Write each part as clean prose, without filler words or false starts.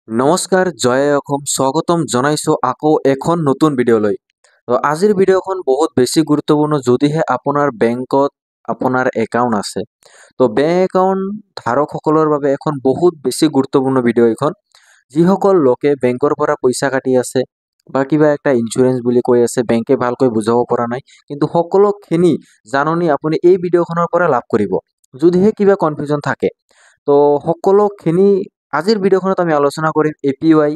নমস্কাৰ, জয় অসম। স্বাগতম জনাইছোঁ আকৌ এখন নতুন ভিডিঅ'লৈ। তো আজিৰ ভিডিঅ'খন বহুত বেছি গুৰুত্বপূৰ্ণ। যদিহে আপোনাৰ বেংকত আপোনাৰ একাউণ্ট আছে, তো বেংক একাউণ্ট ধাৰকসকলৰ বাবে এখন বহুত বেছি গুৰুত্বপূৰ্ণ ভিডিঅ' এইখন। যিসকল লোকে বেংকৰ পৰা পইচা কাটি আছে বা কিবা এটা ইঞ্চুৰেঞ্চ বুলি কৈ আছে, বেংকে ভালকৈ বুজাব পৰা নাই, কিন্তু সকলোখিনি জাননী আপুনি এই ভিডিঅ'খনৰ পৰা লাভ কৰিব। যদিহে কিবা কনফিউজন থাকে, তো সকলোখিনি আজিৰ ভিডিঅ'খনত আমি আলোচনা কৰিম। এপিৱাই,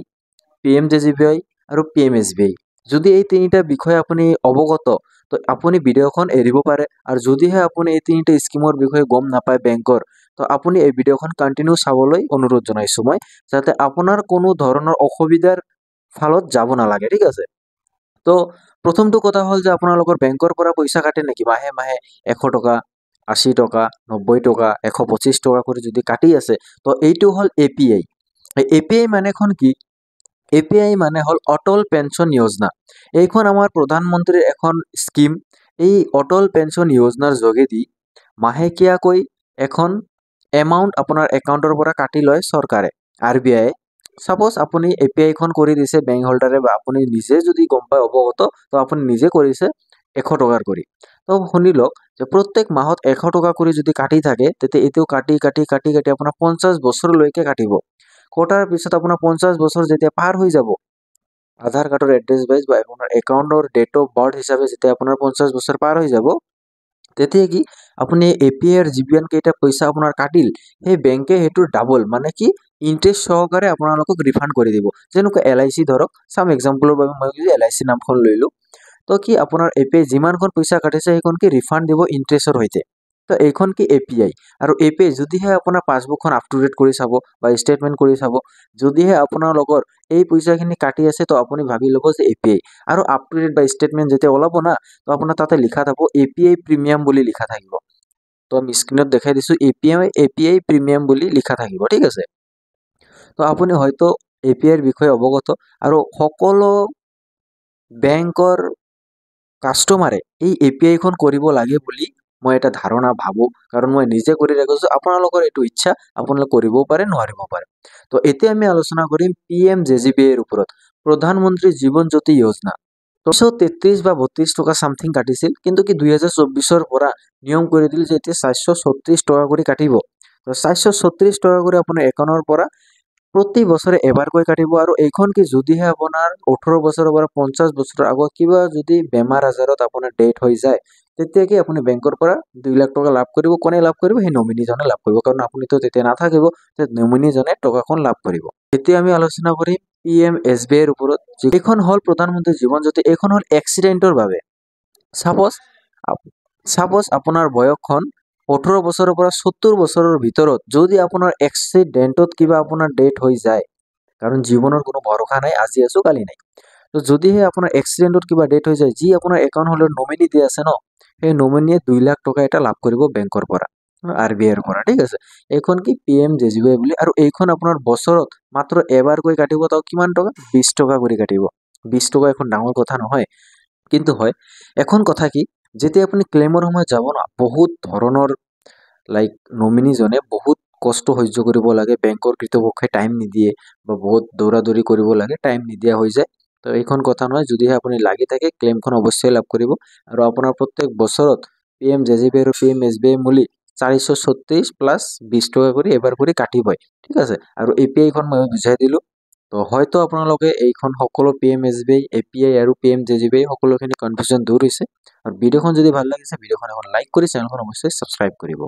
পিএমজেজিবিআই আৰু পিএমএছবিআই, যদি এই তিনিটা বিষয়ে আপুনি অৱগত, তো আপুনি ভিডিঅ'খন এৰিব পাৰে। আৰু যদিহে আপুনি এই তিনিটা স্কিমৰ বিষয়ে গম নাপায় বেংকৰ, তো আপুনি এই ভিডিঅ'খন কণ্টিনিউ চাবলৈ অনুৰোধ জনাইছোঁ মই, যাতে আপোনাৰ কোনো ধৰণৰ অসুবিধাৰ ফালত যাব নালাগে, ঠিক আছে? তো প্ৰথমটো কথা হ'ল যে আপোনালোকৰ বেংকৰ পৰা পইচা কাটে নেকি মাহে মাহে? 100 টকা, 80 টকা, 90 টকা, 125 টকা কৰি যদি কাটি আছে, তো এইটো হ'ল এপিআই। এপিআই মানেখন কি? এপিআই মানে হ'ল অটল পেঞ্চন যোজনা। এইখন আমাৰ প্ৰধানমন্ত্ৰীৰ এখন স্কীম। এই অটল পেঞ্চন যোজনাৰ যোগেদি মাহেকীয়াকৈ এখন এমাউণ্ট আপোনাৰ একাউণ্টৰ পৰা কাটি লয় চৰকাৰে, আৰবিআইয়ে। ছাপ'জ আপুনি এপিআইখন কৰি দিছে বেংক হোল্ডাৰে বা আপুনি নিজে যদি গম পায়, অৱগত, তো আপুনি নিজে কৰিছে 100 টকাৰ কৰি। তো শুনি লওক যে প্ৰত্যেক মাহত 100 টকা কৰি যদি কাটি থাকে, তেতিয়া এইটো কাটি কাটি কাটি কাটি আপোনাৰ 50 বছৰলৈকে কাটিব। কটাৰ পিছত আপোনাৰ 50 বছৰ যেতিয়া পাৰ হৈ যাব, আধাৰ কাৰ্ডৰ এড্ৰেছ ৱাইজ বা আপোনাৰ একাউণ্টৰ ডেট অফ বাৰ্থ হিচাপে যেতিয়া আপোনাৰ 50 বছৰ পাৰ হৈ যাব, তেতিয়া কি আপুনি এপিআইৰ যিমান কেইটা পইচা আপোনাৰ কাটিল, সেই বেংকে সেইটোৰ ডাবল, মানে কি, ইণ্টাৰেষ্ট সহকাৰে আপোনালোকক ৰিফাণ্ড কৰি দিব। যেনেকুৱা এলআইচি ধৰক, চাম এক্সাম্পলৰ বাবে মই এলআইচি নামখন লৈলোঁ। তো কি আপোনাৰ এপিআই যিমানখন পইচা কাটিছে, সেইখন কি ৰিফাণ্ড দিব ইণ্টাৰেষ্টৰ সৈতে। তো এইখন কি এপিআই। আৰু এপিআই যদিহে আপোনাৰ পাছবুকখন আপ টু ডেট কৰি চাব বা ষ্টেটমেণ্ট কৰি চাব, যদিহে আপোনালোকৰ এই পইচাখিনি কাটি আছে, তো আপুনি ভাবি ল'ব যে এপিআই। আৰু আপ টু ডেট বা ষ্টেটমেণ্ট যেতিয়া ওলাব না, তো আপোনাৰ তাতে লিখা থাকিব, এপিআই প্ৰিমিয়াম বুলি লিখা থাকিব। তো আমি স্ক্ৰীণত দেখাই দিছোঁ, এপিআই প্ৰিমিয়াম বুলি লিখা থাকিব, ঠিক আছে? তো আপুনি হয়তো এপিআইৰ বিষয়ে অৱগত। আৰু সকলো বেংকৰ কাষ্টমাৰে এই এপিআইখন কৰিব লাগে বুলি মই এটা ধাৰণা ভাবোঁ, কাৰণ মই নিজে কৰি ৰাখিছোঁ। আপোনালোকৰ এইটো ইচ্ছা, আপোনালোকে কৰিবও পাৰে, নোৱাৰিব পাৰে। তো এতিয়া আমি আলোচনা কৰিম পিএমজেজিবিআইৰ ওপৰত, প্ৰধানমন্ত্ৰী জীৱন জ্যোতি যোজনা। 333 বা 32 টকা চামথিং কাটিছিল, কিন্তু কি 2024ৰ পৰা নিয়ম কৰি দিল যে এতিয়া 436 টকা কৰি কাটিব। তো 436 টকা কৰি আপোনাৰ একাউণ্টৰ পৰা প্ৰতি বছৰে এবাৰকৈ কাটিব। আৰু এইখন কি, যদিহে আপোনাৰ 18 বছৰৰ পৰা 50 বছৰৰ আগত কিবা যদি বেমাৰ আজাৰত আপোনাৰ ডেথ হৈ যায়, তেতিয়া কি আপুনি বেংকৰ পৰা 2 লাখ টকা লাভ কৰিব। কোনে লাভ কৰিব? সেই নমিনীজনে লাভ কৰিব, কাৰণ আপুনিতো তেতিয়া নাথাকিব, নমিনীজনে টকাখন লাভ কৰিব। এতিয়া আমি আলোচনা কৰিম পিএমএছবিআইৰ ওপৰত। এইখন হ'ল প্ৰধানমন্ত্ৰী জীৱন জ্যোতি, এইখন হ'ল এক্সিডেণ্টৰ বাবে। ছাপ'জ আপোনাৰ বয়সখন 18 বছৰৰ পৰা 70 বছৰৰ ভিতৰত, যদি আপোনাৰ এক্সিডেণ্টত কিবা আপোনাৰ ডেথ হৈ যায়, কাৰণ জীৱনৰ কোনো ভৰসা নাই, আজি আছোঁ কালি নাই, তো যদিহে আপোনাৰ এক্সিডেণ্টত কিবা ডেথ হৈ যায়, যি আপোনাৰ একাউণ্ট হ'লে নমিনী দিয়া আছে ন, সেই নমিনীয়ে 2 লাখ টকা এটা লাভ কৰিব বেংকৰ পৰা, আৰবিআইৰ পৰা, ঠিক আছে? এইখন কি পিএমজেজিৱাই বুলি। আৰু এইখন আপোনাৰ বছৰত মাত্ৰ এবাৰকৈ কাটিব। তাও কিমান টকা? 20 টকা কৰি কাটিব। 20 টকা এখন ডাঙৰ কথা নহয়, কিন্তু হয় এখন কথা কি, যেতিয়া আপুনি ক্লেইমৰ সময়ত যাব ন, বহুত ধৰণৰ লাইক নমিনীজনে বহুত কষ্ট সহ্য কৰিব লাগে, বেংকৰ কৰ্তৃপক্ষই টাইম নিদিয়ে বা বহুত দৌৰা দৌৰি কৰিব লাগে, টাইম নিদিয়া হৈ যায়। তো এইখন কথা নহয়, যদিহে আপুনি লাগি থাকে, ক্লেইমখন অৱশ্যেই লাভ কৰিব। আৰু আপোনাৰ প্ৰত্যেক বছৰত পিএমজেজিবি আৰু পিএমএছবিআই মিলি 436 প্লাছ 20 টকা কৰি এবাৰ কৰি কাটিবই, ঠিক আছে? আৰু এপিআইখন মই বুজাই দিলোঁ। তো হয়তো আপোনালোকে এইখন সকলো পিএমএছবিআই, এপিআই আৰু পিএমজেজিবিআই সকলোখিনি কনফিউজন দূৰ হৈছে। আৰু ভিডিঅ'খন যদি ভাল লাগিছে, ভিডিঅ'খন এখন লাইক কৰি চেনেলখন অৱশ্যেই ছাবস্ক্ৰাইব কৰিব।